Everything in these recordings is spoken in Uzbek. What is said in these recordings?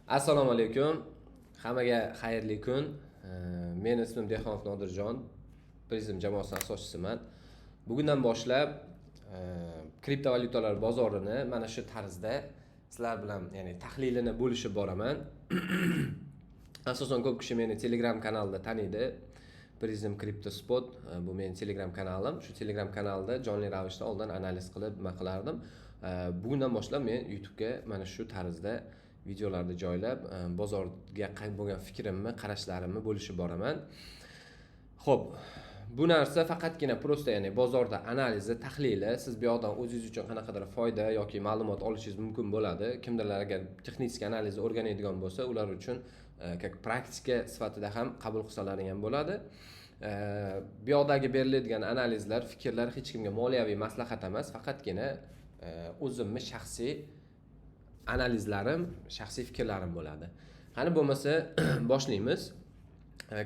Assalomu alaykum. Hammaga xayrli kun. Meni ismim Dehqonov Nodirjon. Prizm jamoasining asoschisiman. Bugundan boshlab kriptovalyutalar bozorini mana shu tarzda sizlar bilan, ya'ni tahlilini bo'lishib boraman. Asosan ko'p kishi meni Telegram kanalida taniydi. Prizm Crypto Spot bu meni Telegram kanalim. Shu Telegram kanalda jonli ravishda oldin analiz qilib nima qilardim. Bugundan boshlab men YouTube'ga mana shu tarzda videolarni joylab, bozorga bo'lgan fikrimni, qarashlarimni bo'lishib boraman. Xo'p, bu narsa faqatgina просто, ya'ni bozorda analizi, tahlili, siz bu yoqdan o'zingiz uchun qanaqadir foyda yoki ma'lumot olishingiz mumkin bo'ladi. Kimdirlar agar texnik analizni o'rganadigan bo'lsa, ular uchun как praktika sifatida ham qabul qilsalaring ham bo'ladi. Bu yoqdagi beriladigan analizlar, fikrlar hech kimga moliyaviy maslahat emas, faqatgina o'zimni shaxsiy analizlarim, shaxsiy fikrlarim bo'ladi. Qani bo'lmasa boshlaymiz.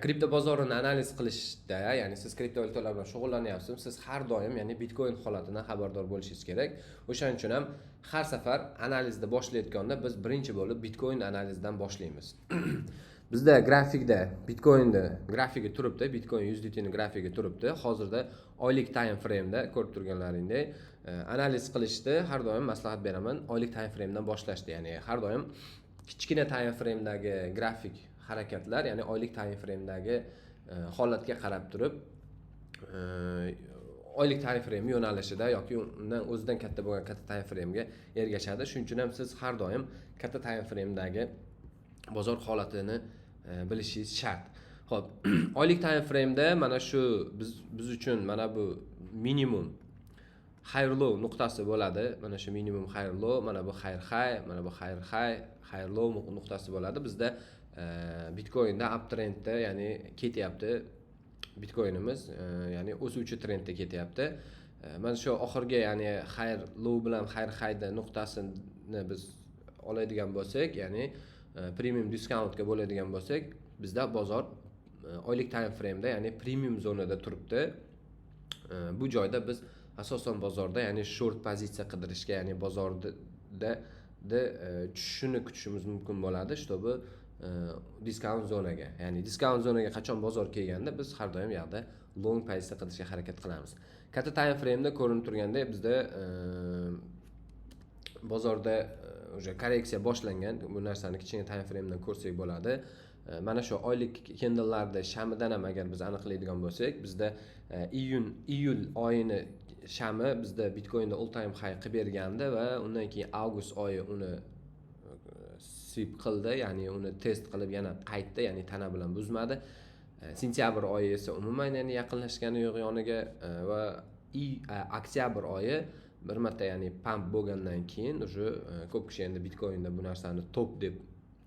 Kripto bozorini analiz qilishda, ya'ni siz kriptovalyutalar bilan shug'ullanyapsiz, siz har doim, ya'ni bitcoin holatidan xabardor bo'lishingiz kerak. O'shaning uchun ham har safar analizni boshlayotganda biz birinchi bo'lib bitcoin analizidan boshlaymiz. Bizda grafikda bitcoinni grafigi turibdi, bitcoin USDTni grafigi turibdi. Hozirda oylik time frame'da ko'rib turganlaringdek, analiz qilishni har doim maslahat beraman, oylik time frame'dan boshlashni, ya'ni har doim kichkina time frame'dagi grafik harakatlar, ya'ni oylik time frame'dagi holatga qarab turib, oylik time frame yo'nalishida yoki undan o'zidan katta bo'lgan katta time frame'ga ergashadi. Shuning uchun ham siz har doim katta time frame'dagi bozor holatini bilishingiz shart. Xo'p, oylik time frame'da mana shu biz uchun mana bu minimum higher low nuqtasi bo'ladi. Mana shu minimum higher low, mana bu higher high, mana bu higher high, higher low nuqtasi bo'ladi. Bizda bitcoinda uptrendda, ya'ni ketyapti bitcoinimiz, ya'ni o'suvchi trendda ketyapti. Mana shu oxirgi, ya'ni higher low bilan higher highda nuqtasini biz oladigan bo'lsak, ya'ni premium discountga bo'ladigan bo'lsak, bizda bozor oylik time frameda, ya'ni premium zonada turibdi. Bu joyda biz asosan bozorda, ya'ni short pozitsiya qidirishga, ya'ni bozorda tushishini kutishimiz mumkin bo'ladi, чтобы discount zonaga, ya'ni discount zonaga qachon bozor kelganda, biz har doim yoqda long pozitsiya qidirishga harakat qilamiz. Katta time frameda ko'rinib turgandek, bizda bozorda уже korreksiya boshlangan. Bu narsani kichkina time framedan ko'rsak bo'ladi. Mana shu oylik candlelarni shamidan ham agar biz aniqlaydigan bo'lsak, bizda iyun, iyul oyini shami bizda bitcoinda all time high qilib bergandi va undan keyin avgust oyi uni sweep qildi, ya'ni uni test qilib yana qaytdi, ya'ni tana bilan buzmadi. Sentyabr oyi esa umuman, ya'ni yaqinlashgani yo'q yoniga va oktyabr oyi bir marta, ya'ni pump bo'lgandan keyin уже ko'p kishi endi bitcoinda bu narsani top deb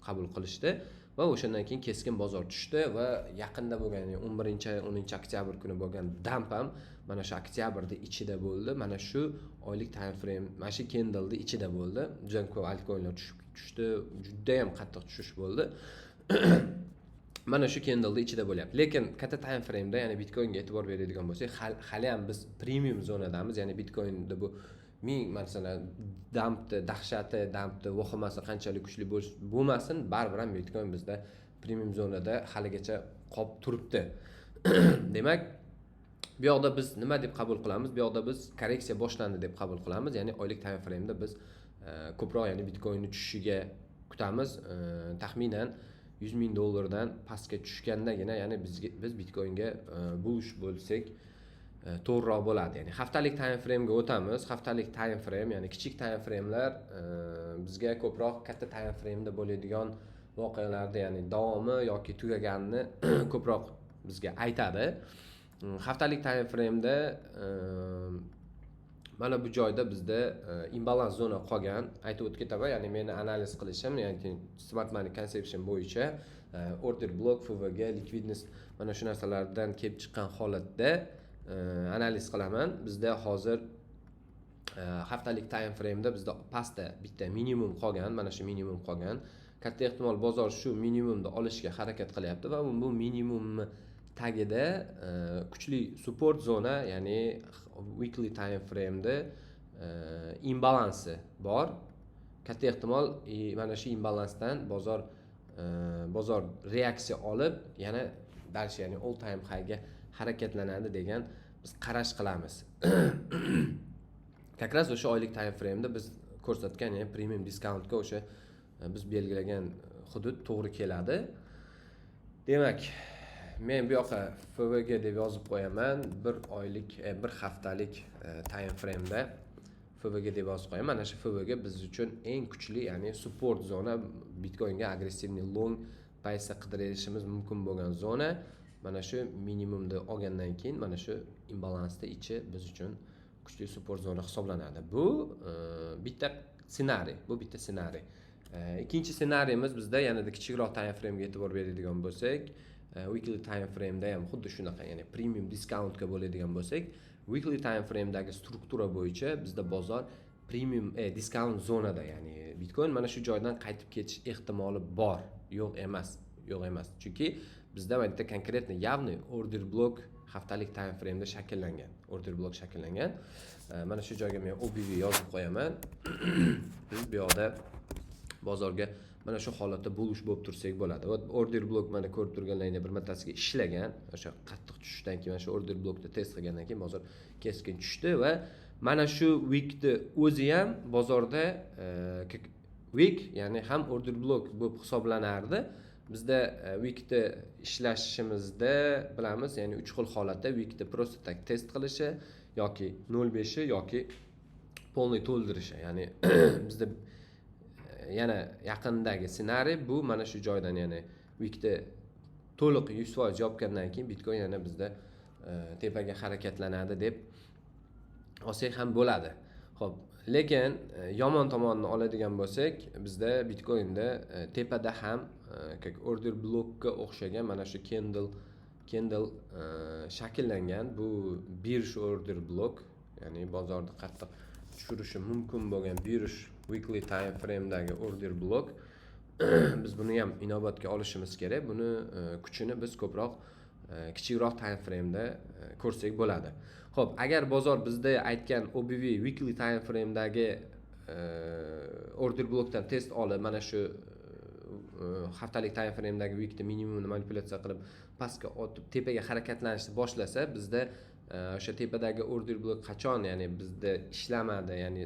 qabul qilishdi va o'shandan keyin keskin bozor tushdi va yaqinda bo'lgan, ya'ni 11, 10 oktyabr kuni bo'lgan dump ham mana shu oktyabrni ichida bo'ldi, mana shu oylik time frame, mana shu candleni ichida bo'ldi. Juda ko'p altcoinlar tushib tushdi, judayam qattiq tushish bo'ldi, mana shu candleni ichida bo'lyapti. Lekin katta time frameda, ya'ni bitcoinga e'tibor beradigan bo'lsak, hali ham biz premium zonadamiz. Ya'ni bitcoinda bu ming, masalan, dumpni dahshati, dumpni vahimasi qanchalik kuchli bo'lmasin, baribir ham bitcoin bizda premium zonada haligacha qolib turibdi. Demak, bu yoqda biz nima deb qabul qilamiz? Bu yoqda biz korreksiya boshlandi deb qabul qilamiz. Ya'ni oylik time frameda biz ko'proq, ya'ni bitcoinni tushishiga kutamiz. Taxminan 100 000 dollardan pastga tushgandagina, ya'ni biz bitcoinga bullish bo'lsak to'g'riroq bo'ladi. Ya'ni haftalik time framega o'tamiz. Haftalik time frame, ya'ni kichik time framelar bizga ko'proq katta time frameda bo'ladigan voqealarni, ya'ni davomi yoki tugaganini ko'proq bizga aytadi. Haftalik time frameda mana bu joyda bizda imbalans zona qolgan. Aytib o'tib ketaman, ya'ni meni analiz qilishim, ya'ni smart money conception bo'yicha order block, FVG, ликвидность, mana shu narsalardan kelib chiqqan holatda analiz qilaman. Bizda hozir haftalik time frameda bizda pastda bitta minimum qolgan, mana shu minimum qolgan. Katta ehtimol, bozor shu minimumni olishga harakat qilyapti va bu minimumni tagida kuchli support zona, ya'ni weekly time frameda imbalansi bor. Katta ehtimol, mana shu imbalansdan bozor reaksiya olib, yana дальше, ya'ni all time highga harakatlanadi degan biz qarash qilamiz. Как раз o'sha oylik time frameda biz ko'rsatgan, ya'ni premium discountga o'sha biz belgilagan hudud to'g'ri keladi. Demak, men bu yoqqa FVG deb yozib qo'yaman. Bir oylik, bir haftalik time frameda FVG deb yozib qo'yaman. Mana shu FVG biz uchun eng kuchli, ya'ni support zona, bitcoinga агрессивный long paysa qidirishimiz mumkin bo'lgan zona. Mana shu minimumni olgandan keyin mana shu imbalansni ichi biz uchun kuchli support zona hisoblanadi. Bu bitta ssenariy, bu bitta ssenariy. Ikkinchi ssenariyimiz bizda yanada kichikroq time framega e'tibor beradigan bo'lsak, weekly time frameda ham xuddi shunaqa, ya'ni premium discountga bo'ladigan bo'lsak, weekly time framedagi struktura bo'yicha bizda bozor premium discount zonada, ya'ni bitcoin mana shu joydan qaytib ketish ehtimoli bor, yo'q emas, yo'q emas. Chunki bizda mana yerda конкретно явный order block haftalik time frameda shakllangan, order block shakllangan. Mana shu joyga men OBV yozib qo'yaman. Biz bu yoqda bozorga mana shu holatda bullish bo'lib tursak bo'ladi. Вот order block, mana ko'rib turganlaringdek, bir martasiga ishlagan. O'sha qattiq tushishdan keyin, mana shu order blockni test qilgandan keyin bozor keskin tushdi va mana shu wickni o'zi ham bozorda wick, ya'ni ham order block bo'lib hisoblanardi. Bizda wickni ishlashimizda bilamiz, ya'ni uch xil holatda wickni просто так test qilishi yoki 0,5 yoki полный to'ldirishi. Ya'ni bizda yana yaqindagi ssenariy bu mana shu joydan, ya'ni wickni to'liq 100% yopgandan keyin bitcoin yana bizda tepaga harakatlanadi deb olsak ham bo'ladi. Ho'p, lekin yomon tomonini oladigan bo'lsak, bizda bitcoinda tepada ham как order blockka o'xshagan mana shu candle shakllangan. Bu bearish order block, ya'ni bozorni qattiq tushirishi mumkin bo'lgan bearish weekly time framedagi order block. Biz buni ham inobatga olishimiz kerak. Buni kuchini biz ko'proq kichikroq time frameda ko'rsak bo'ladi. Ho'p, agar bozor bizda aytgan OBV weekly time framedagi order blockdan test olib, mana shu haftalik time framedagi wickni minimumni manipulyatsiya qilib, pastga otib, tepaga harakatlanishni boshlasa, bizda o'sha tepadagi order block qachon, ya'ni bizda ishlamadi, ya'ni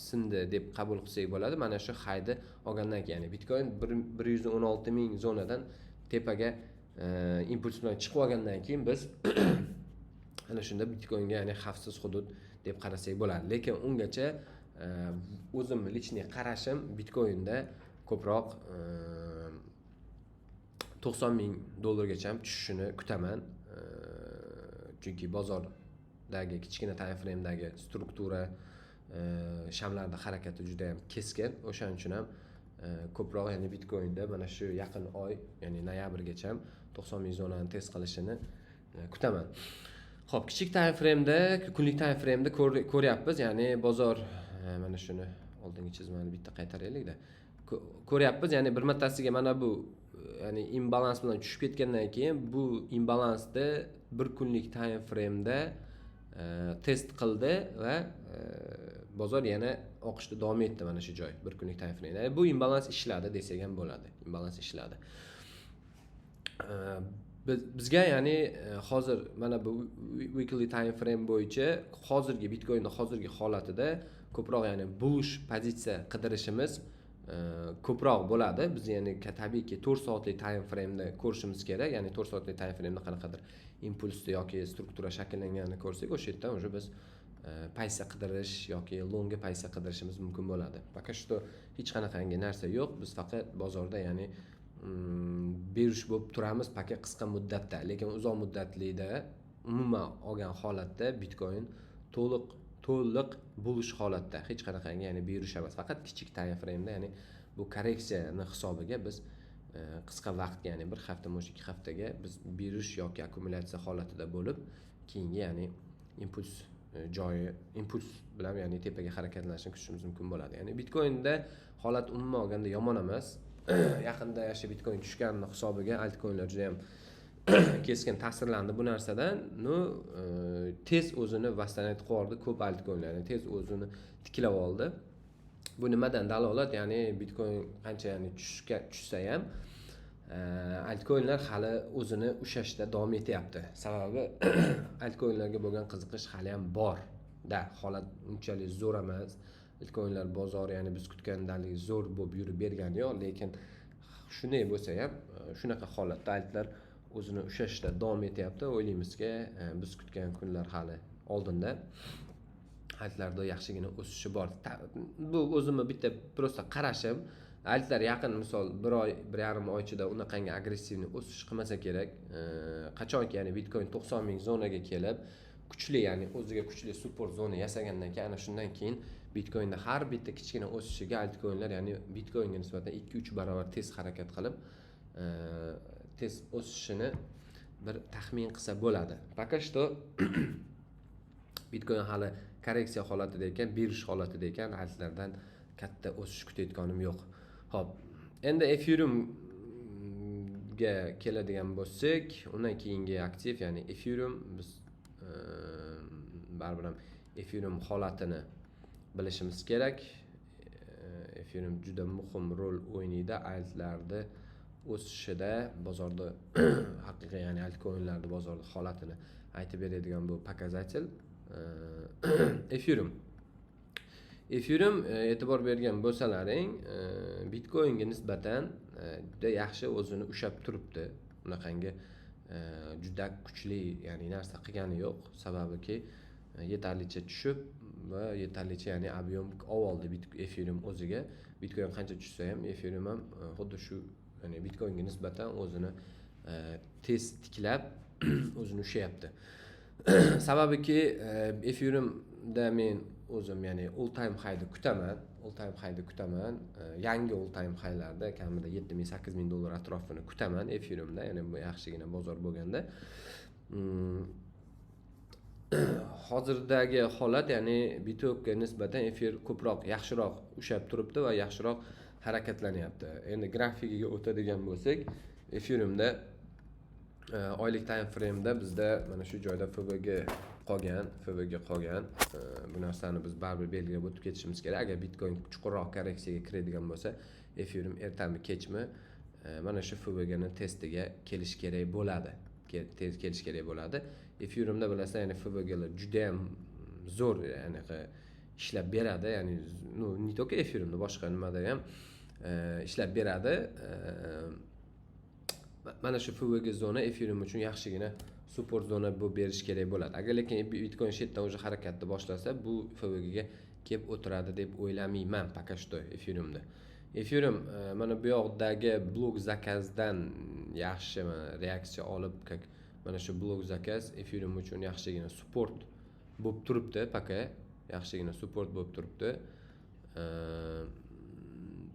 sindi deb qabul qilsak bo'ladi? Mana shu highni olgandan keyin, ya'ni bitcoin 116 000 zonadan tepaga impuls bilan chiqib olgandan keyin biz ana shunda bitcoinga, ya'ni xavfsiz hudud deb qarasak bo'ladi. Lekin ungacha o'zimni личный qarashim, bitcoinda ko'proq 90 000 dollargacha ham tushishini kutaman. Chunki bozordagi kichkina time framedagi struktura, shamlarni harakati juda yam keskin. O'shaning uchun ham ko'proq, ya'ni bitcoinda mana shu yaqin oy, ya'ni noyabrgacha ham 90 000 zonani test qilishini kutaman. Ho'p, kichik time frameda, kunlik time frameda ko'ryapmiz, ya'ni bozor mana shuni oldingi chizmani bitta qaytaraylikda. Ko'ryapmiz, ya'ni bir martasiga mana bu ya'ni imbalans bilan tushib ketgandan keyin bu imbalansni bir kunlik time frameda test qildi va bozor yana oqishda davom etdi. Mana shu joy bir kunlik time frame, ya'ni bu imbalans ishladi desak ham bo'ladi, imbalans ishladi. Bizga, ya'ni hozir mana bu weekly time frame bo'yicha hozirgi bitcoinni hozirgi holatida ko'proq, ya'ni bullish pozitsiya qidirishimiz ko'proq bo'ladi. Biz, ya'ni tabiiyki, 4 soatlik time frameni ko'rishimiz kerak, ya'ni 4 soatlik time frameda qanaqadir impulsni yoki struktura shakllanganini ko'rsak, o'sha yerdan уже biz paysa qidirish yoki longga paysa qidirishimiz mumkin bo'ladi. Пока что hech qanaqangi narsa yo'q, biz faqat bozorda, ya'ni bearish bo'lib turamiz пока qisqa muddatda. Lekin uzoq muddatlida, umuman olgan holatda bitcoin to'liq bullish holatda, hech qanaqangi, ya'ni bearish emas. Faqat kichik time frameda, ya'ni bu korreksiyani hisobiga biz qisqa vaqtga, ya'ni bir hafta, может, 2 haftaga biz bearish yoki akkumulyatsiya holatida bo'lib, keyingi, ya'ni impuls joyi, impuls bilan, ya'ni tepaga harakatlanishni kutishimiz mumkin bo'ladi. Ya'ni bitcoinda holat umuman olganda yomon emas. Yaqinda shu bitcoin tushganini hisobiga altcoinlar juda yam keskin ta'sirlandi bu narsadan. Ну, tez o'zini восстановить qilib yubordi ko'p altcoinlar, ya'ni tez o'zini tiklab oldi. Bu nimadan dalolat? Ya'ni Bitcoin qancha ya'ni tushsa ham altcoinlar hali o'zini ushlashda davom etyapti. Sababi altcoinlarga bo'lgan qiziqish hali ham bor. Da, holat unchalik zo'r emas. Altcoinlar bozori ya'ni biz kutgandalik zo'r bo'lib yurib bergani yo'q, lekin shunday bo'lsa ham shunaqa holatda altlar o'zini ushlashda davom etyapti. O'ylaymizki, biz kutgan kunlar hali oldinda. Altlarda yaxshigina o'sishi bor. Bu o'zimni bitta просто qarashim. Altlar yaqin misol 1 oy, 1,5 oy ichida unaqangi агрессивный o'sish qilmasa kerak. Qachonki ya'ni Bitcoin 90 ming zonaga kelib, kuchli ya'ni o'ziga kuchli support zona yasagandan keyin, ana shundan keyin Bitcoinda har bitta kichkina o'sishiga altcoinlar ya'ni Bitcoinga nisbatan 2-3 barobar tez harakat qilib, tez o'sishini bir taxmin qilsa bo'ladi. Пока что Bitcoin hali korreksiya holatida ekan, bearish holatida ekan, altlardan katta o'sish kutayotganim yo'q. Xo'p, endi Ethereumga keladigan bo'lsak, undan keyingi aktiv, ya'ni Ethereum, biz baribir ham Ethereum holatini bilishimiz kerak. Ethereum juda muhim rol o'ynaydi altlarni o'sishida, bozorda haqiqiy, ya'ni altcoinlarni bozorda holatini aytib beradigan bu показатель Ethereum. Ethereum e'tibor bergan bo'lsalaring, Bitcoinga nisbatan juda yaxshi o'zini ushlab turibdi. Unaqangi juda kuchli, ya'ni narsa qilgani yo'q. Sababiki yetarlicha tushib va yetarlicha ya'ni объем oldi Ethereum o'ziga. Bitcoin qancha tushsa ham Ethereum ham xuddi shu, ya'ni Bitcoinga nisbatan o'zini tez tiklab o'zini ushlayapti. Sababiki Ethereumda men o'zim ya'ni all time highni kutaman, all time highni kutaman. Yangi all time highlarda kamida 7000 8000 dollar atrofini kutaman Ethereumda, ya'ni bu yaxshigina bozor bo'lganda. Hozirdagi holat, ya'ni Bitokga nisbatan efir ko'proq yaxshiroq ushlab turibdi va yaxshiroq harakatlanyapti. Endi grafigiga o'tadigan bo'lsak, Ethereumda oylik time frame'da bizda mana shu joyda FVG qolgan, FVG qolgan. Bu narsani biz baribir belgilab o'tib ketishimiz kerak. Agar Bitcoin chuqurroq korreksiyaga kiradigan bo'lsa, Ethereum ertami kechmi mana shu FVGni testiga kelish kerak bo'ladi. Tez kelish kerak bo'ladi. Ethereumda bilasizlar, ya'ni FVGlar juda ham zo'r anaqa ishlab beradi, ya'ni ну не только Ethereumda, boshqa nimada ham ishlab beradi. Mana shu FVG zona Ethereum uchun yaxshigina support zona bo'lib berish kerak bo'ladi. Agar lekin Bitcoin shu yerdan уже harakatni boshlasa, bu FVGga kelib o'tiradi deb o'ylamayman пока что Ethereumda. Ethereum mana bu yoqdagi блок заказ dan yaxshi reaksiya olib, как mana shu блок заказ Ethereum uchun yaxshigina support bo'lib turibdi, пока yaxshigina support bo'lib turibdi.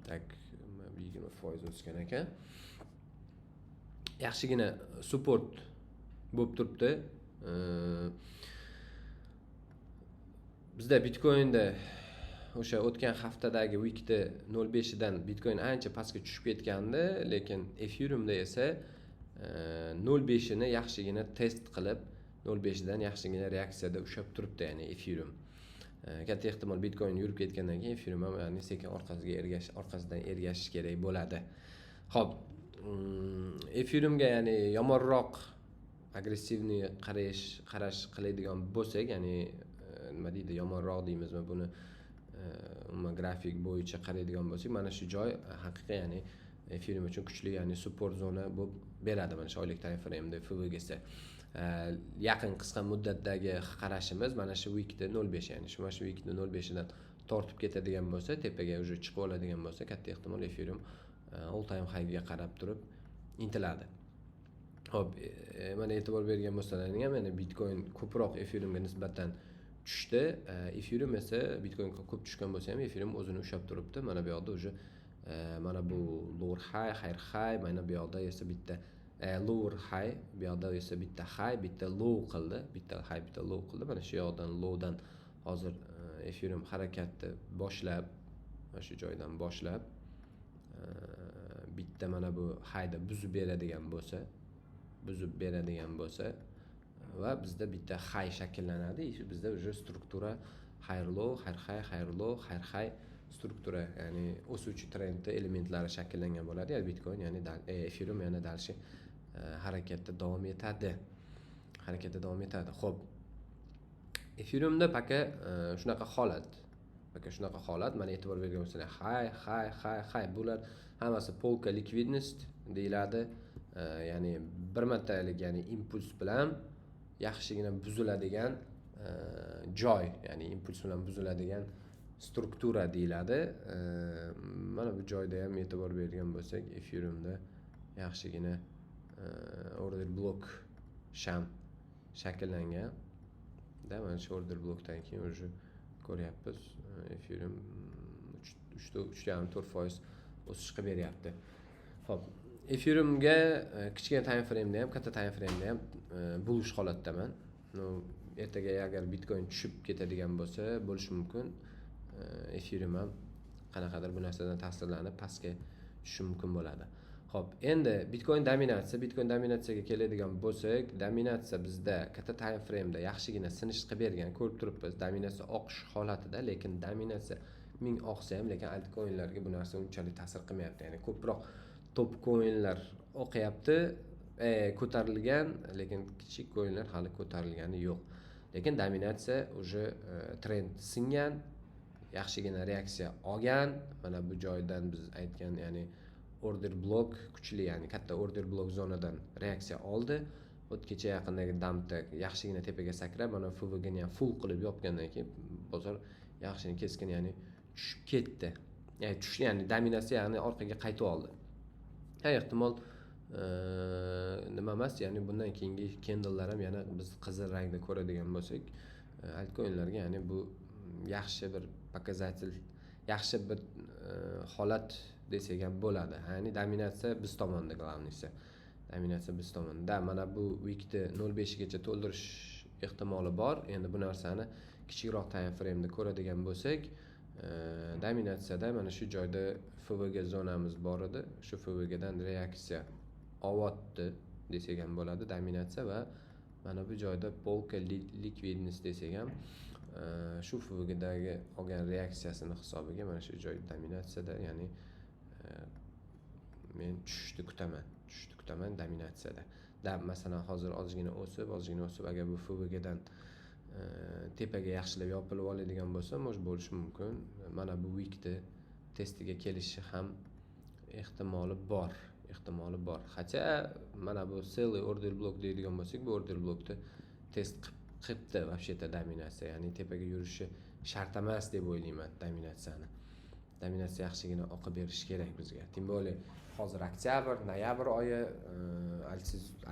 Так, 20% o'sgan ekan. Yaxshigina support bo'lib turibdi. Bizda Bitcoinda o'sha o'tgan haftadagi wickni 0.5 dan Bitcoin ancha pastga tushib ketgandi, lekin Ethereumda esa 0.5ini yaxshigina test qilib, 0.5 dan yaxshigina reaksiyada ushlab turibdi, ya'ni Ethereum. Katta ehtimol Bitcoin yurib ketgandan keyin Ethereum ham ya'ni sekin orqasiga ergash orqasidan ergashish kerak bo'ladi. Xo'p, Ethereumga ya'ni yomonroq агрессивный qarash qiladigan bo'lsak, ya'ni nima deydi, yomonroq deymizmi buni, umuman grafik bo'yicha qaraydigan bo'lsak, mana shu joy haqiqiy, ya'ni Ethereum uchun kuchli, ya'ni support zona bo'lib beradi mana shu oylik time frame'da FVGsi. Yaqin qisqa muddatdagi qarashimiz mana shu wickni 0.5, ya'ni shu mana shu wickni 0.5 dan tortib ketadigan bo'lsa, tepaga уже chiqib oladigan bo'lsa, katta ehtimol Ethereum all time highga qarab turib intiladi. Xo'p, mana e'tibor bergan bo'lsalaring ham, mana Bitcoin ko'proq Ethereumga nisbatan tushdi. Ethereum esa Bitcoin ko'p tushgan bo'lsa ham, Ethereum o'zini ushlab turibdi. Mana bu yoqda уже mana bu lower high, higher high, mana bu yoqda esa bitta lower high, bu yoqda esa bitta high, bitta low qildi, bitta high, bitta low qildi. Mana shu yoqdan lowdan hozir Ethereum harakatni boshlab, mana shu joydan boshlab bitta mana bu highda buzib beradigan bo'lsa va bizda bitta high shakllanadi, bizda уже struktura higher low, higher high, higher low, higher high. Struktura, ya'ni o'suvchi trendni elementlari shakllangan bo'ladi. Ya'ni Bitcoin, ya'ni Ethereum yana дальше harakatda davom etadi, harakatda davom etadi. Ho'p, Ethereumda пока shunaqa holat, пока shunaqa holat. Mana, e'tibor bergan bo'lsanglar, high, high, high, high, bular hammasi полка ликвидность deyiladi. Ya'ni bir martalik, ya'ni impuls bilan yaxshigina buziladigan joy, ya'ni impuls bilan buziladigan struktura deyiladi. Mana bu joyda ham e'tibor bergan bo'lsak, Ethereumda yaxshigina order block sham shakllangan da. Mana shu order blokdan keyin уже ko'ryapmiz, Ethereum 3,5-4% o'sish qilib beryapti. Ho'p, Ethereumga kichkina time frameda ham, katta time frameda ham bullish holatdaman. Ну, ertaga agar Bitcoin tushib ketadigan bo'lsa, bo'lishi mumkin, Ethereum ham qanaqadir bu narsadan ta'sirlanib, pastga tushishi mumkin bo'ladi. Ho'p, endi Bitcoin dominatsiya, Bitcoin dominatsiyaga keladigan bo'lsak, dominatsiya bizda katta time frameda yaxshigina sinish qilib bergan, ko'rib turibmiz, dominatsiya oqish holatida. Lekin dominatsiya ming oqsa ham, lekin altcoinlarga bu narsa unchalik ta'sir qilmayapti, ya'ni ko'proq top coinlar oqyapti, ko'tarilgan, lekin kichik coinlar hali ko'tarilgani yo'q. Lekin dominatsiya уже trend singan, yaxshigina reaksiya olgan. Mana bu joydan biz aytgan, ya'ni order blok kuchli, ya'ni katta order blok zonadan reaksiya oldi. Вот kecha yaqindagi dampda yaxshigina tepaga sakrab, mana FVGni ham full qilib yopgandan keyin bozor yaxshigina keskin, ya'ni tushib ketdi, ya'ni tushdi, ya'ni dominatsiya, ya'ni orqaga qaytib oldi. Ha, ehtimol nima emas, ya'ni bundan keyingi candlelar ham yana biz qizil rangda ko'radigan bo'lsak altcoinlarga, ya'ni bu yaxshi bir показатель, yaxshi bir holat desak ham bo'ladi. Ya'ni dominatsiya biz tomonda, главный si dominatsiya biz tomonda. Mana bu wickni 0,5gacha to'ldirish ehtimoli bor. Endi bu narsani kichikroq time frameda ko'radigan bo'lsak, dominatsiyada mana shu joyda FVG zonamiz bor edi. Shu FVGdan reaksiya olyapti desak ham bo'ladi dominatsiya va mana bu joyda полка ликвидность desak ham, shu FVGdagi olgan reaksiyasini hisobiga mana shu joy dominatsiyada, ya'ni men tushishni kutaman, tushishni kutaman dominatsiyada da. Masalan, hozir ozgina o'sib, ozgina o'sib, agar bu FVGdan tepaga yaxshilab yopilib oladigan bo'lsa, может, bo'lishi mumkin, mana bu wickni testiga kelishi ham ehtimoli bor, ehtimoli bor. Хотя mana bu целый order block deydigan bo'lsak, bu order blokni test qilibdi вообще то dominatsiya, ya'ni tepaga yurishi shart emas deb o'ylayman dominatsiyani. Dominatsiya yaxshigina oqib berishi kerak bizga, тем более hozir oktyabr, noyabr oyi,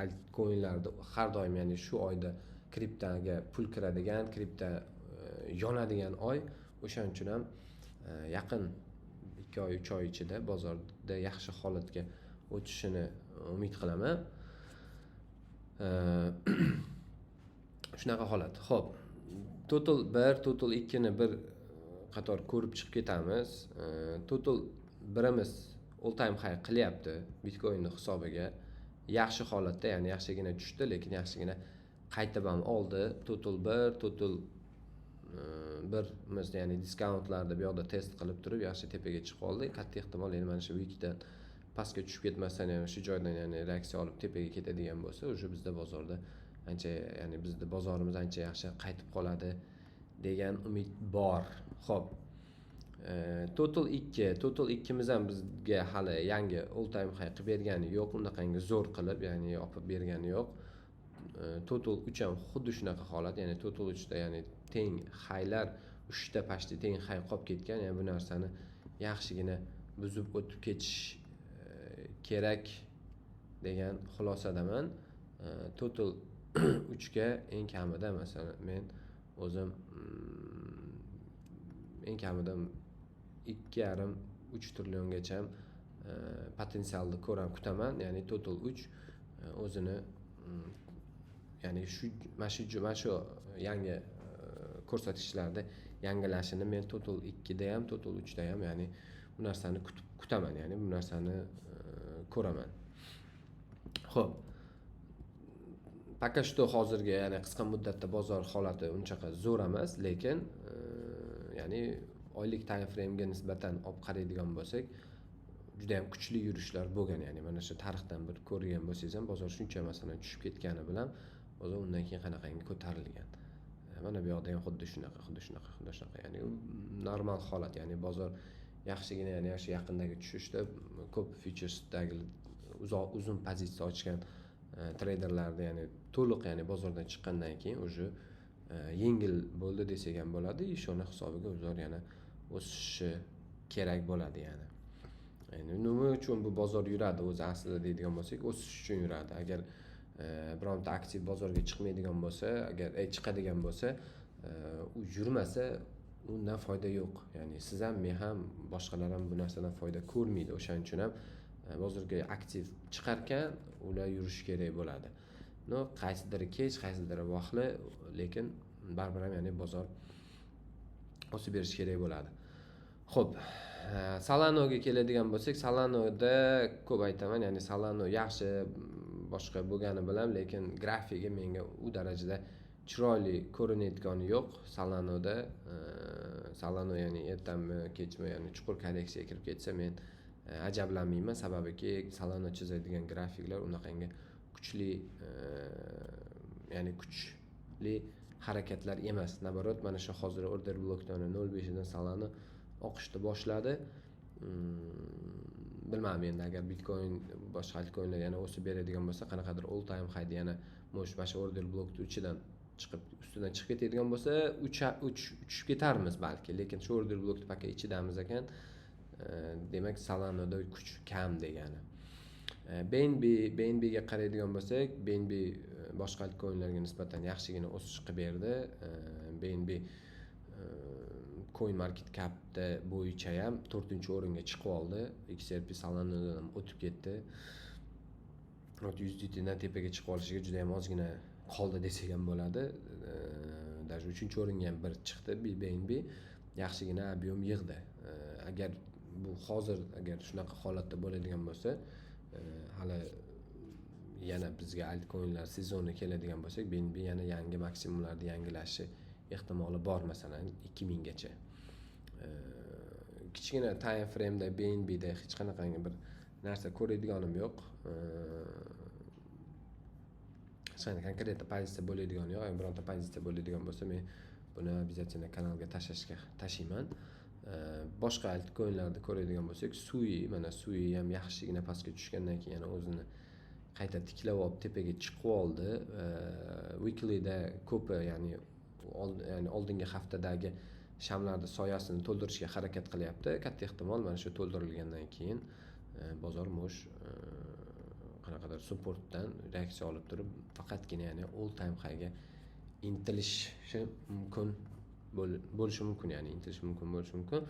altcoinlarda har doim, ya'ni shu oyda kriptoga pul kiradigan, kripto yonadigan oy. O'shaning uchun ham yaqin 2 oy, 3 oy ichida bozorda yaxshi holatga o'tishini umid qilaman. Shunaqa holat. Ho'p, total bir, total ikkini bir qator ko'rib chiqib ketamiz. Total birimiz all time high qilyapti Bitcoinni hisobiga, yaxshi holatda, ya'ni yaxshigina tushdi, lekin yaxshigina qaytib ham oldi. Total bir, total birimiz, ya'ni discountlarni bu yoqda test qilib turib, yaxshi tepaga chiqib oldi. Katta ehtimol, endi mana shu wickdan pastga tushib ketmasdan, ya'ni shu joydan, ya'ni reaksiya olib tepaga ketadigan bo'lsa, уже bizda bozorda ancha, ya'ni bizni bozorimiz ancha yaxshi qaytib qoladi degan umid bor. Ho'p, total ikki, total ikkimiz ham bizga hali yangi all time high qilib bergani yo'q, unaqangi zo'r qilib, ya'ni yopib bergani yo'q. Total uch ham xuddi shunaqa holat, ya'ni total uchda, ya'ni teng highlar, uchta почти teng high qolib ketgan, ya'ni bu narsani yaxshigina buzib o'tib ketish kerak degan xulosadaman. Total uchga eng kamida, masalan, men o'zim eng kamida 2,5-3 trilliongacha potensialni ko'raman, kutaman. Ya'ni total uch o'zini ya'ni shu mana shu yangi ko'rsatkichlarda yangilashini men total ikkida ham, total uchda ham, ya'ni bu narsani kutib kutaman, ya'ni bu narsani ko'raman. Ho'p, пока что hozirgi, ya'ni qisqa muddatda bozor holati unchaqa zo'r emas, lekin ya'ni Oylik time framega nisbatan olib qaraydigan bo'lsak, juda ham kuchli yurishlar bo'lgan. Ya'ni mana shu tarixdan bir ko'rgan bo'lsangiz ham, bozor shuncha, masalan, tushib ketgani bilan bozor undan keyin qanaqangi ko'tarilgan. Mana bu yoqda ham xuddi shunaqa, xuddi shunaqa, xuddi shunaqa. Ya'ni normal holat, ya'ni bozor yaxshigina, ya'ni shu yaqindagi tushishda ko'p futuresdagi uzoq, uzun pozitsiya ochgan treyderlarni, ya'ni to'liq, ya'ni bozordan chiqqandan keyin уже yengil bo'ldi desak ham bo'ladi. И shuni hisobiga bozor yana o'sishi kerak bo'ladi. Ya'ni endi nima uchun bu bozor yuradi o'zi aslida deydigan bo'lsak, o'sish uchun yuradi. Agar bironta aktiv bozorga chiqmaydigan bo'lsa, agar chiqadigan bo'lsa, u yurmasa, undan foyda yo'q. Ya'ni siz ham, men ham, boshqalar ham bu narsadan foyda ko'rmaydi. O'shaning uchun ham bozorga aktiv chiqarkan, ular yurishi kerak bo'ladi. Но qaysidir kech, qaysidir vaqtli, lekin baribir ham, ya'ni bozor o'sib berishi kerak bo'ladi. Ho'p, Solanoga keladigan bo'lsak, Solanoda ko'p aytaman, ya'ni Solano yaxshi, boshqa bo'lgani bilan, lekin grafigi menga u darajada chiroyli ko'rinayotgani yo'q Solanoda. Solano, ya'ni ertami, kechmi, ya'ni chuqur korreksiyaga kirib ketsa, men ajablanmayman, sababiki Solano chizadigan grafiklar unaqangi kuchli, ya'ni kuchli harakatlar emas. Наоборот, mana shu hozir order blokdan 0.5 dan Solano oqishni boshladi. Bilmadim endi, agar Bitcoin, boshqa altcoinlar yana o'sib beradigan bo'lsa, qanaqadir all time high yana может mana shu order blokni ichidan chiqib, ustidan chiqib ketadigan bo'lsa, uch uchib ketarmiz balki. Lekin shu order blokni пока ichidamiz ekan, demak, Solanoda kuch kam degani. BNB, BNBga qaraydigan bo'lsak, BNB boshqa altcoinlarga nisbatan yaxshigina o'sish qilib berdi. BNB Coin Market Capda bo'yicha ham to'rtinchi o'ringa chiqib oldi, XRP, Solanadan ham o'tib ketdi. USDTdan tepaga chiqib olishiga juda yam ozgina qoldi desak ham bo'ladi. Даже uchinchi o'ringa ham bir chiqdi. BNB yaxshigina объем yig'di. Agar bu hozir, agar shunaqa holatda bo'ladigan bo'lsa, hali yana bizga altcoinlar sezoni keladigan bo'lsak, BNB yana yangi maksimumlarni yangilashi ehtimoli bor, masalan, 2000 gacha. Kichkina time frameda BNBda hech qanaqangi bir narsa ko'radiganim yo'q, hech qanday конкретно pozitsiya bo'ladigani yo'q. Agar bironta pozitsiya bo'ladigan bo'lsa, men buni обязательно kanalga tashlashga tashlayman. Boshqa altcoinlarni ko'radigan bo'lsak, Sui, mana Sui ham yaxshigina pastga tushgandan keyin yana o'zini qayta tiklab olib, tepaga chiqib oldi. Weeklyda ko'pi, ya'ni oldingi haftadagi shamlarni soyasini to'ldirishga harakat qilyapti. Katta ehtimol, mana shu to'ldirilgandan keyin bozor mush qanaqadir supportdan reaksiya olib turib, faqatgina, ya'ni all time highga intilishi mumkin bo'lishi mumkin, ya'ni intilishi mumkin bo'lishi mumkin.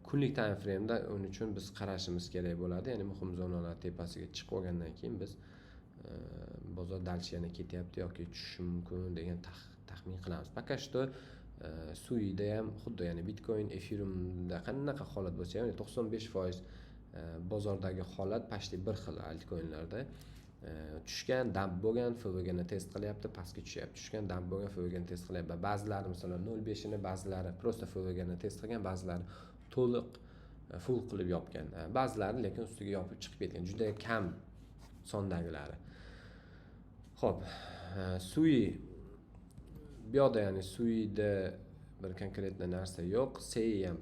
Kunlik time frameda uning uchun biz qarashimiz kerak bo'ladi, ya'ni muhim zonalar tepasiga chiqib olgandan keyin biz bozor дальше yana ketyapti yoki tushishi mumkin degan taxmin qilamiz. Пока что Suida ham xuddi, ya'ni Bitcoin, Ethereumda qanaqa holat bo'lsa ham, 95% bozordagi holat почти bir xil. Altcoinlarda tushgan, dump bo'lgan, FVGni test qilyapti, pastga tushyapti, tushgan, dump bo'lgan, FVGni test qilyapti. Ba'zilari, masalan, 0.5ini, ba'zilari просто FVGni test qilgan, ba'zilari to'liq full qilib yopgan, ba'zilari lekin ustiga yopib chiqib ketgan, juda kam sondagilari. Ho'p, Sui bu yoqda, ya'ni Suida bir конкретно narsa yo'q. Sei ham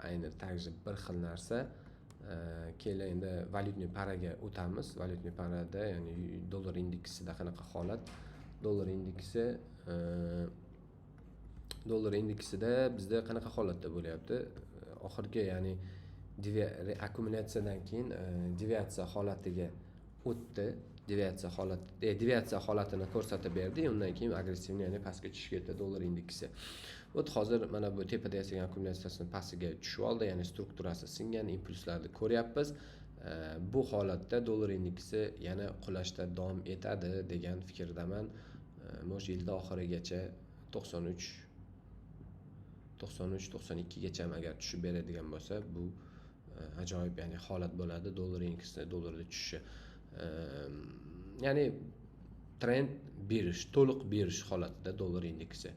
ayni также bir xil narsa. Keyin endi валютный пара ga o'tamiz. Валютный пара da, ya'ni dollar indeksida qanaqa holat? Dollar indeksida bizda qanaqa holatda bo'lyapti? Oxirgi, ya'ni akkumulyatsiyadan keyin deviatsiya holatiga o'tdi, deviatsiya holatini ko'rsatib berdi. Undan keyin агрессивный, ya'ni pastga tushib ketdi dollar indeksi. Вот hozir mana bu tepada yasagan akkumulyatsiyasini pastiga tushib oldi, ya'ni strukturasi singan, impulslarni ko'ryapmiz. Bu holatda dollar indeksi yana qulashda davom etadi degan fikrdaman. Может, yilni oxirigacha 93, 93, 92 gacha agar tushib beradigan bo'lsa, bu ajoyib, ya'ni holat bo'ladi dollar indeksi, dollarda tushishi. Ya'ni trend berish, to'liq berish holatida dollar indeksi.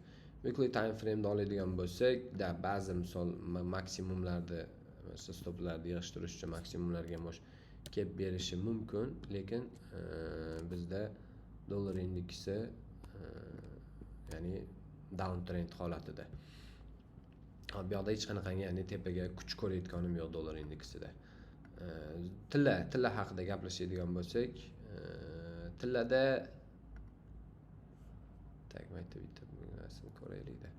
Weekly time frame'da oladigan bo'lsak, da ba'zi misol maksimumlarni, stoplarni yig'ishtirish uchun maksimumlarga mosh kelib berishi mumkin, lekin bizda dollar indeksi ya'ni downtrend holatida. Bu yoqda hech qanaqangi, ya'ni tepaga kuch ko'rayotganim yo'q dollar indeksida. Tilla haqida gaplashadigan bo'lsak, tillada tak mayda bitta narsani ko'raylikda.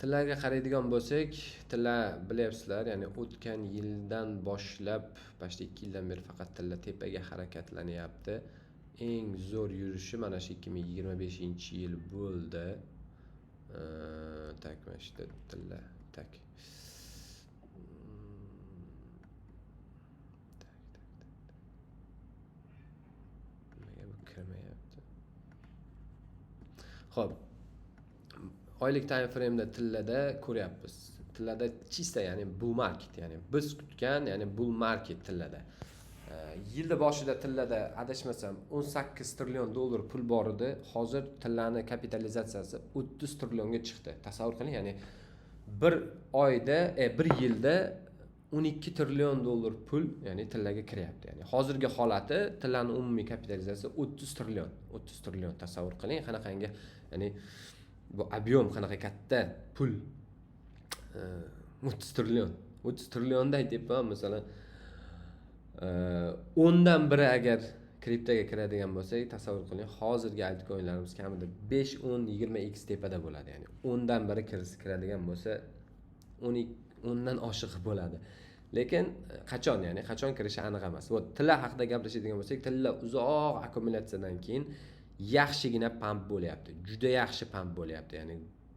Tillaga qaraydigan bo'lsak, tilla bilyapsizlar, ya'ni o'tgan yildan boshlab, почти 2 yildan beri faqat tilla tepaga harakatlanyapti. Eng zo'r yurishi mana shu 2025-yil bo'ldi. Tak mana shu tilla tak. Nimaga bu kirmayapti? Xo'p. Oylik time frame'da tillada ko'ryapmiz. Tillada chista, ya'ni bull market, ya'ni biz kutgan, ya'ni bull market tillada. Yilda boshida tillada adashmasam 18 trillion dollar pul bor edi. Hozir tillani kapitalizatsiyasi 30 trillionga chiqdi. Tasavvur qiling, ya'ni bir oyda, bir yilda 12 trillion dollar pul, ya'ni tillaga kiryapti. Ya'ni hozirgi holati tillani umumiy kapitalizatsiyasi 30 trillion, 30 trillion tasavvur qiling, qanaqangi, ya'ni bu объем qanaqa katta pul. 30 trillion. 30 trillionda aytyapman, masalan, 10dan biri agar kriptoga kiradigan bo'lsak, tasavvur qiling, hozirgi altcoinlarimiz kamida 5, 10, 20 x tepada bo'ladi. Ya'ni 10dan biri kiradigan bo'lsa, 10dan oshiq bo'ladi. Lekin qachon, ya'ni qachon kirishi aniq emas. Вот tilla haqida gaplashadigan bo'lsak, tilla uzoq akkumulyatsiyadan keyin yaxshigina pump bo'lyapti. Juda yaxshi pump bo'lyapti. Ya'ni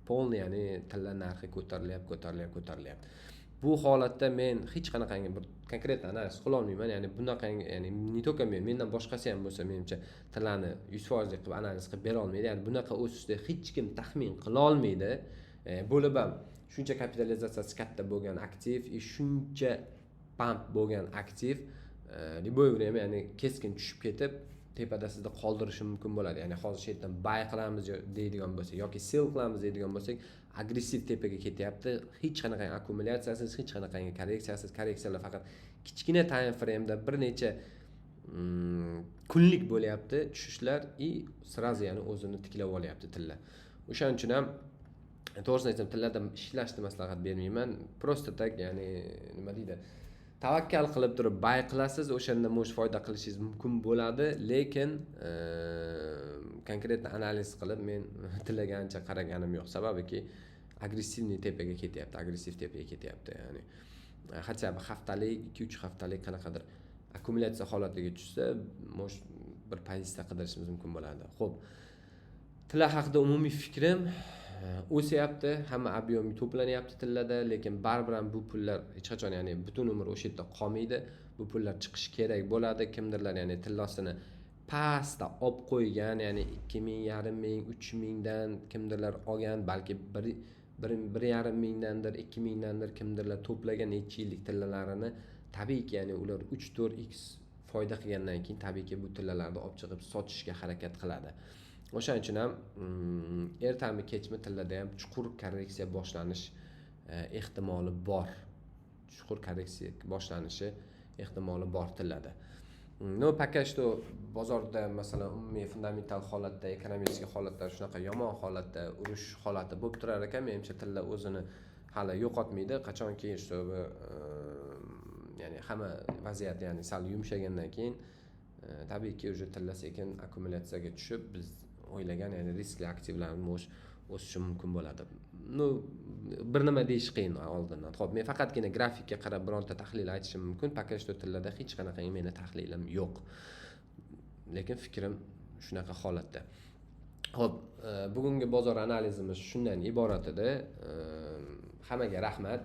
polni, ya'ni tilla narxi ko'tarilyapti, ko'tarilyapti, ko'tarilyapti. Bu holatda men hech qanaqangi bir konkret analiz qila olmayman. Ya'ni bunaqangi, ya'ni не только men, mendan boshqasi ham bo'lsa, menimcha tillani 100% qilib analiz qilib bera olmaydi. Ya'ni bunaqa o'sishni hech kim taxmin qila olmaydi. Bo'lib ham shuncha kapitalizatsiyasi katta bo'lgan aktiv, shuncha pump bo'lgan aktiv, любое время, ya'ni keskin tushib ketib tepada sizni qoldirishi mumkin bo'ladi. Ya'ni hozir shu yerdan buy qilamiz deydigan bo'lsak yoki sell qilamiz deydigan bo'lsak, agressiv tepaga ketyapti. Hech qanaqangi akkumulyatsiyasiz, hech qanaqangi korreksiyasiz, korreksiyalar faqat kichkina time frame'da bir necha kunlik bo'lyapti tushishlar и сразу ya'ni o'zini tiklab olyapti tilla. O'shaning uchun ham to'g'risini aytsam, tillada ishlashni maslahat bermayman. Просто так, ya'ni nima deydi, tavakkal qilib turib buy qilasiz, o'shanda mo'sh foyda qilishingiz mumkin bo'ladi, lekin konkretно analiz qilib men tillaga ancha qaraganim yo'q. Sababiki agressivniy tepaga ketyapti, agressiv tepaga ketyapti. Ya'ni хотя бы haftalik, 2-3 haftalik qanaqadir akkumulyatsiya holatiga tushsa, mo'sh bir pozitsiya qidirishimiz mumkin bo'ladi. Xo'p, tilla haqida umumiy fikrim, o'syapti, hamma объем to'planyapti tillada, lekin baribir ham bu pullar hech qachon, ya'ni butun umr o'sha yerda qolmaydi. Bu pullar chiqishi kerak bo'ladi. Kimdirlar, ya'ni tillosini pastda olib qo'ygan, ya'ni 2000, 500, 3000 dan kimdirlar olgan, balki 1,5 mingdandir, 2000 dandir kimdirlar to'plagan necha yillik tillalarini, tabiiyki, ya'ni ular 3-4 x foyda qilgandan keyin tabiiyki bu tillalarni olib chiqib sotishga harakat qiladi. O'shaning uchun ham ertami kechmi tillada ham chuqur korreksiya boshlanish ehtimoli bor. Chuqur korreksiya boshlanishi ehtimoli bor tillada. Но пока что bozorda masalan umumiy fundamental holatda, ekonomik holatda shunaqa yomon holatda, urush holati bo'lib turar ekan, menimcha tilla o'zini hali yo'qotmaydi. Qachonki чтобы ya'ni hamma vaziyat, ya'ni sal yumshagandan keyin tabiiyki уже tilla sekin akkumulyatsiyaga tushib, biz o'ylagan, ya'ni riskli aktivlarni o'sishi mumkin bo'ladi. Ну, bir nima deyish qiyin oldindan. Xo'p, men faqatgina grafikka qarab bironta tahlil aytishim mumkin. Пока что tillada hech qanaqangi meni tahlilim yo'q. Lekin fikrim shunaqa holatda. Xo'p, bugungi bozor analizimiz shundan iborat edi. Hammaga rahmat.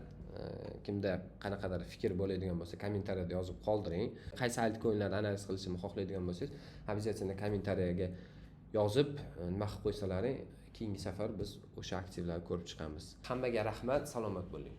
Kimda qanaqadir fikr bo'ladigan bo'lsa, kommentariyada yozib qoldiring. Qaysi altcoinlarni analiz qilishimni xohlaydigan bo'lsangiz, обязательно kommentariyaga yozib, nima qilib qo'ysalaring, keyingi safar biz o'sha aktivlarni ko'rib chiqamiz. Hammaga rahmat, salomat bo'ling.